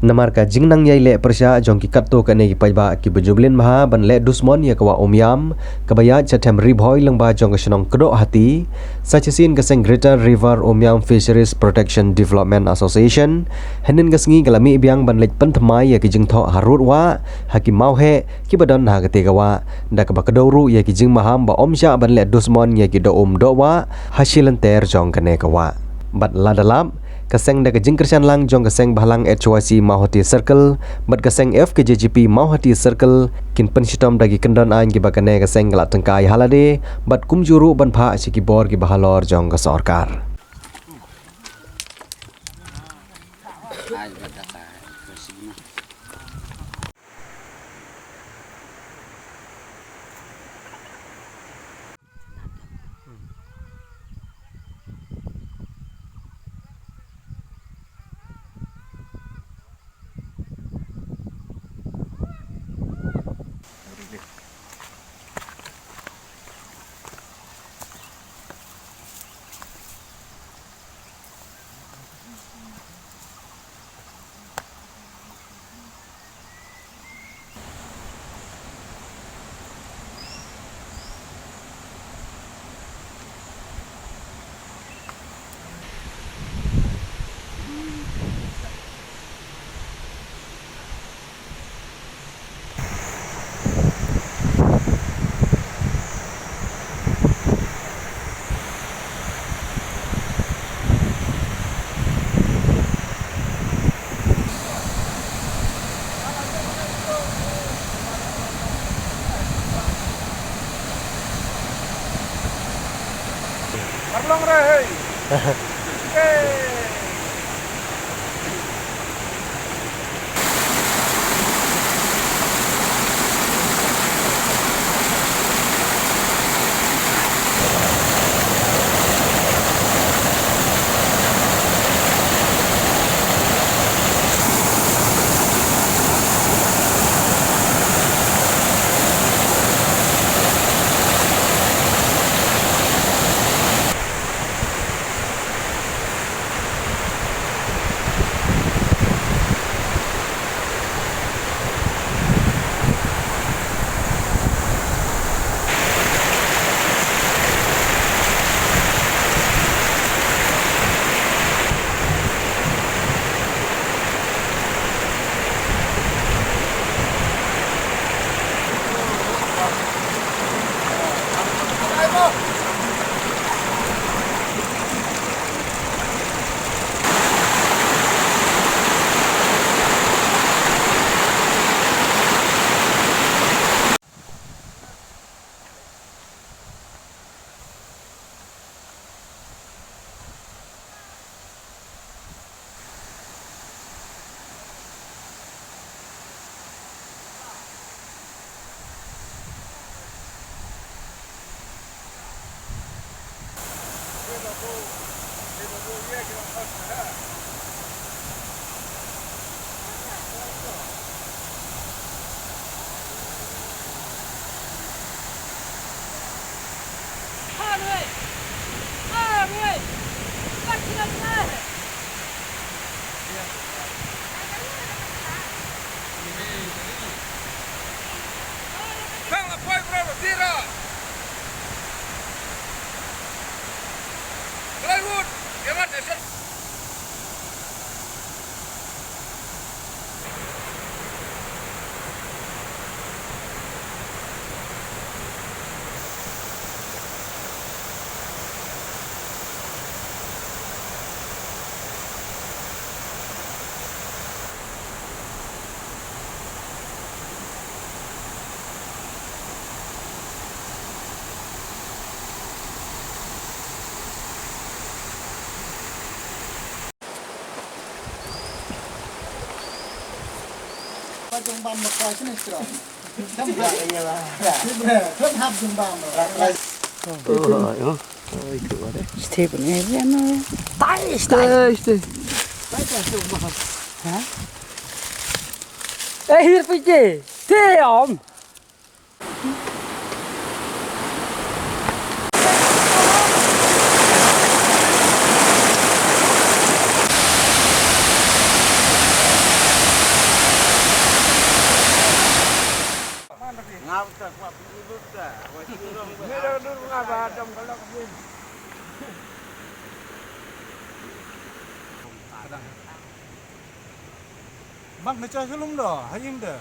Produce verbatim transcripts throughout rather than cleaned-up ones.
Namar ka jingnang ïai leh pyrshah jong ki katto katne ki paidbah kiba ju mlien bha ban leh dusmon ïa ka wah Umiam, kaba ïaid sha them Ri Bhoi lyngba jong ka shnong Kdoh Hati, sa shisien ka seng Greater River Umiam Fisheries Protection Development Association hynnin ka sngi ka la mih biang ban leit pynthymmai ïa ki jingthoh harud wah ha ki mawheh kiba don ha katei ka wah, da kaba kdew ruh ïa ki jingmaham ba ym shah ban leh dusmon ïa ki doh um doh wah ha shi lynter jong kane ka wah. Bad lada lap, ka seng da ka jingkyrshan lang jong ka seng bhalang H Y C Mawhati Circle bad ka seng F K J G P Mawhati Circle kin pynshitom da ki kyndon aiñ kiba kane ka seng ka la tyngkai ha lade bad kumjuh ruh ban phah sha ki bor kiba halor jong ka sorkar. Arlong re, hei. Hei. Stay, stay. Ha? Eh, here, P J. Stay on. Bang na cha shalom do, hayim de.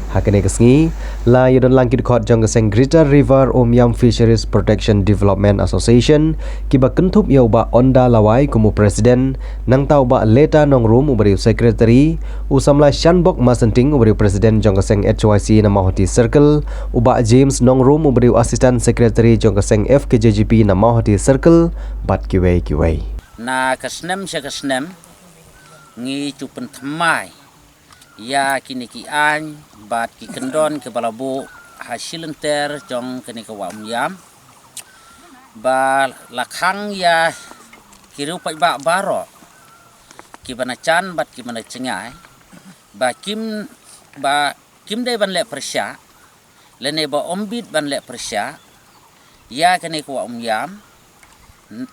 Ha kane ka sngi la ïadon lang ki dkhot jong ka seng Greater River Umiam Fisheries Protection Development Association kiba kynthup ïa u Bah Onda Lawai kum u president, nangta u Bah Leta Nongrum uba dei u secretary, u samla Shanbok Masanting uba dei u president jong ka seng H Y C na Mawhati Circle, u Bah James Nongrum uba dei u assistant secretary jong ka seng F K J G P na Mawhati Circle, bad kiwei kiwei. Na ka snem sha ka snem ngi ju pynthymmai ïa kine ki aiñ bad ki kyndon kiba la buh ha shilynter jong kane ka wah Umiam, ba la khang ïa ki riew paidbah baroh kiba na jan bad kiba na jngai ba kim, ba kim dei ban leh pyrshah lane ba ym bit ban leh pyrshah ïa kane ka wah Umiam, n-,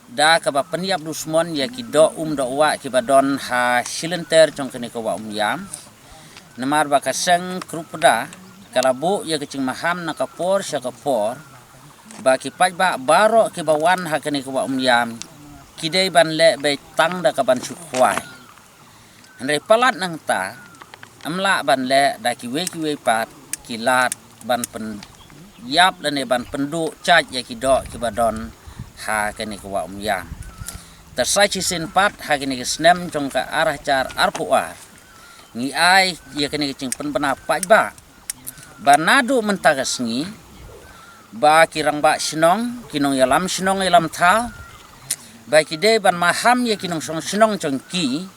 da kaba pynïap dusmon ïa ki doh um doh wah kiba don ha shilynter jong kane ka wah Umiam. Namar ba ka seng Krupda ka la buh ïa ka jingmaham na ka por sha ka por ba ki paidbah baroh kiba wan ha kane ka wah Umiam ki dei ban leh beit tang da kaban shu khwai. Hynrei palat nangta, ym lah ban leh da kiwei kiwei pat ki lad ban pynïap lane ban pynduh jait ïa ki doh kiba don ha kane ka wah Umiam. Te sa shisien pat ha kane ka snem jong ka ar hajar arphew ar ngi ai ïa kane ka jingpynbna paidbah ba naduh mynta ka sngi ba ki rangbah shnong, ki nongïalam shnong ïalam thaw, ba ki dei ban maham ïa ki nongshong shnong jong ki,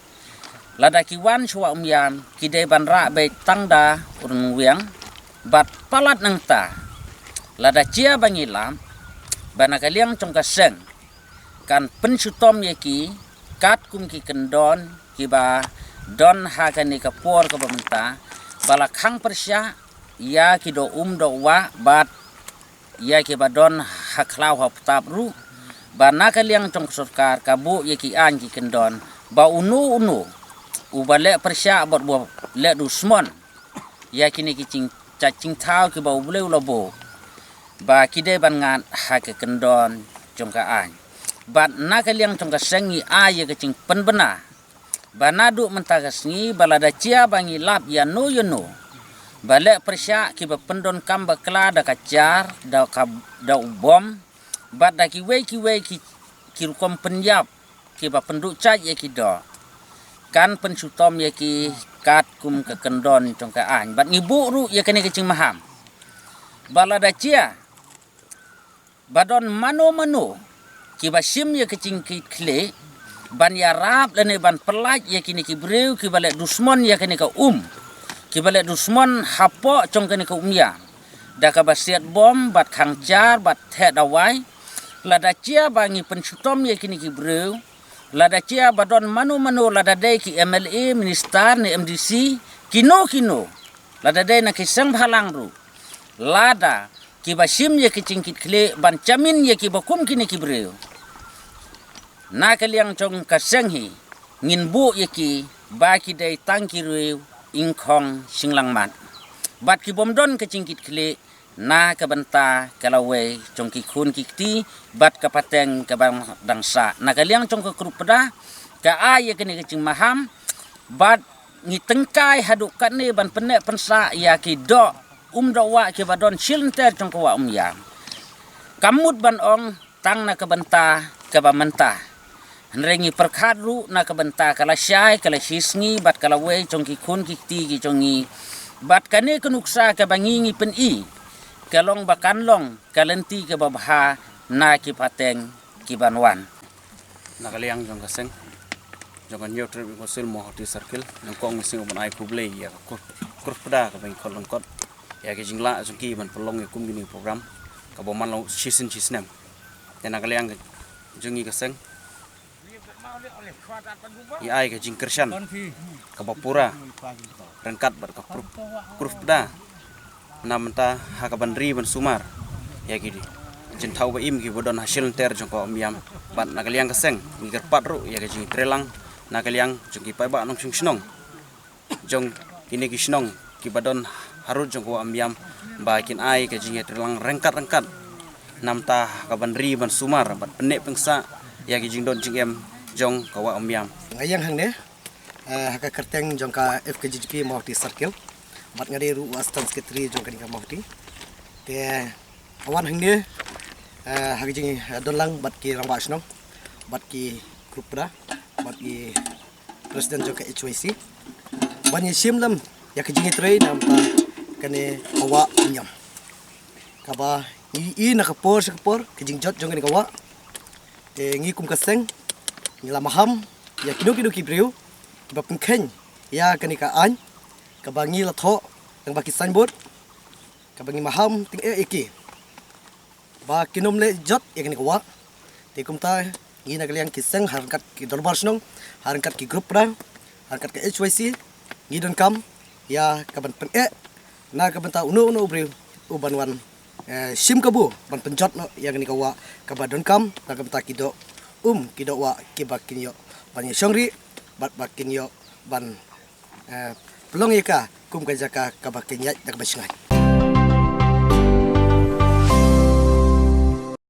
lada ki wan sha wah Umiam ki dei ban rah beit tang da u ryngwiang, bad palat nangta lada jia ba ngi lap ba na ka liang jong ka seng kan pynshitom ïa ki katkum ki kyndon kiba don ha kane ka por kaba mynta, ba la khang pyrshah ïa ki doh um doh wah bad ïa kiba don ha khlaw ha ptap ruh, ba na ka liang jong ka sorkar ka buh ïa ki aiñ ki kyndon ba uno uno uba leh pyrshah bad uba leh dusmon ïa kine ki jing, jait jingthaw kiba U Blei u la buh, ba ki dei ban ngat ha ka kyndon jong ka aiñ. Bad na ka liang jong ka seng ngi ai ïa ka jingpynbna ba naduh mynta ka sngi ba lada jia ba ngi lap ïano ïano ba leh pyrshah kiba pyndonkam bakla da ka jar, da ka, da u bom, bad da kiwei kiwei ki, ki rukom pynïap kiba pynduh jait ïa ki doh, kan pynshitom ïa ki katkum ka kyndon jong ka aiñ. Bad ngi buh ruh ïa kane ka jingmaham ba lada jia ba don mano mano kiba shim ïa ka jingkitkhlieh ban ïarap lane ban pyllait ïa kine ki briew kiba leh dusmon ïa kane ka um, kiba leh dusmon hapoh jong kane ka Umiam da kaba siat bom bad khang jar bad theh dawai. Lada jia ba ngi pynshitom ïa kine ki briew, lada jia ba don mano mano, lada dei ki M L A, minister ne M D C, kino kino, lada dei na ki seng bhalang ruh, lada kiba shim ïa ki jingkitkhlieh ban jamin ïa kiba kum kine ki briew, na ka liang jong ka seng hi ngin buh ïa ki ba ki dei tang ki riew ingkhong shinglangmat bad ki bym don ka jingkitkhlieh na ka bynta ka lawei jong ki khun ki kti bad ka pateng kaba dang sah. Na ka liang jong ka Krupda ka ai ïa kane ka jingmaham bad ngi tyngkai haduh katne ban pynneh pynsah ïa ki doh um doh wah kiba don shilynter jong ka wah Umiam. Kam mut ban ong tang na ka bynta kaba mynta, hynrei ngi pyrkhat ruh na ka bynta ka lashai, ka lashisngi bad ka lawei jong ki khun ki kti ki jong ngi. Bad kane ka nuksa kaba ngi ngi pyni ka long ba kan long ka lynti kaba bha na ki pateng kiban wan. Na ka liang jong ka seng jong ka Hynñiewtrep Youth Council Mawhati Circle, nyngkong ngi sngew ban ai khublei ïa ka Kur, Krupda kaba ngi khot lyngkot ïa ki jinglah jong ki ban pynlong ïa kum kine ki program kaba man la shisien shisnem. Te na ka liang jong ngi ka seng ngi ai ka jingkyrshan kaba pura ryngkat bad ka Krup, Krupda na mynta ha kaban ri ban sumar ïa ki, jingthaw ba im kiba don ha shilynter jong ka Wah Umïam. Bad na ka liang ka seng ngi kyrpad ruh ïa ka jingtreilang na ka liang jong ki paidbah nongshong shnong jong kine ki shnong kiba don harud jong ka Wah Umïam ba kin ai ka jingïatreilang ryngkat ryngkat namta ka ban ri ban sumar bad pynneh pynsah ïa ki jingdon jingem jong ka Wah Umïam. Nga ïeng hangne, eh, ha ka kyrteng jong ka F K J G P Mawhati Circle, bad nga dei ruh u Assistant Secretary jong kane ka Mawhati. Te nga wan hangne, eh, ha ka jingdonlang bad ki rangbah shnong, bad ki group pra, bad ki president jong ka H Y C, ban ïashim lem ïa ka jingïatrei namta kane ka Wah Umïam, kaba ngi i na ka por sha ka por ka jingjot jong kane ka wah. Te ngi kum ka seng ngi la maham ïa kino kino ki briew kiba pynkheiñ ïa kane ka aiñ kaba ngi la thoh lyngba ki signboard, kaba ngi maham tyngeh ïa ki ba kin ym leh jot ïa kane ka wah. Te kumta ngi na ka liang ki seng, ha ryngkat ki dorbar shnong, ha ryngkat ki group pra, ha ryngkat ka H Y C, ngi donkam ïa ka ban pyneh na ka bynta uno uno u briew u ban wan, eh, shim kabu ban pynjot noh ïa kane ka wah kaba donkam na ka bynta ki doh um, ki doh wah kiba kin ïoh ban ïashong ri bad ba kin ïoh ban, eh, pynlong ïa ka kum ka jaka kaba kin ïaid da kaba shngaiñ.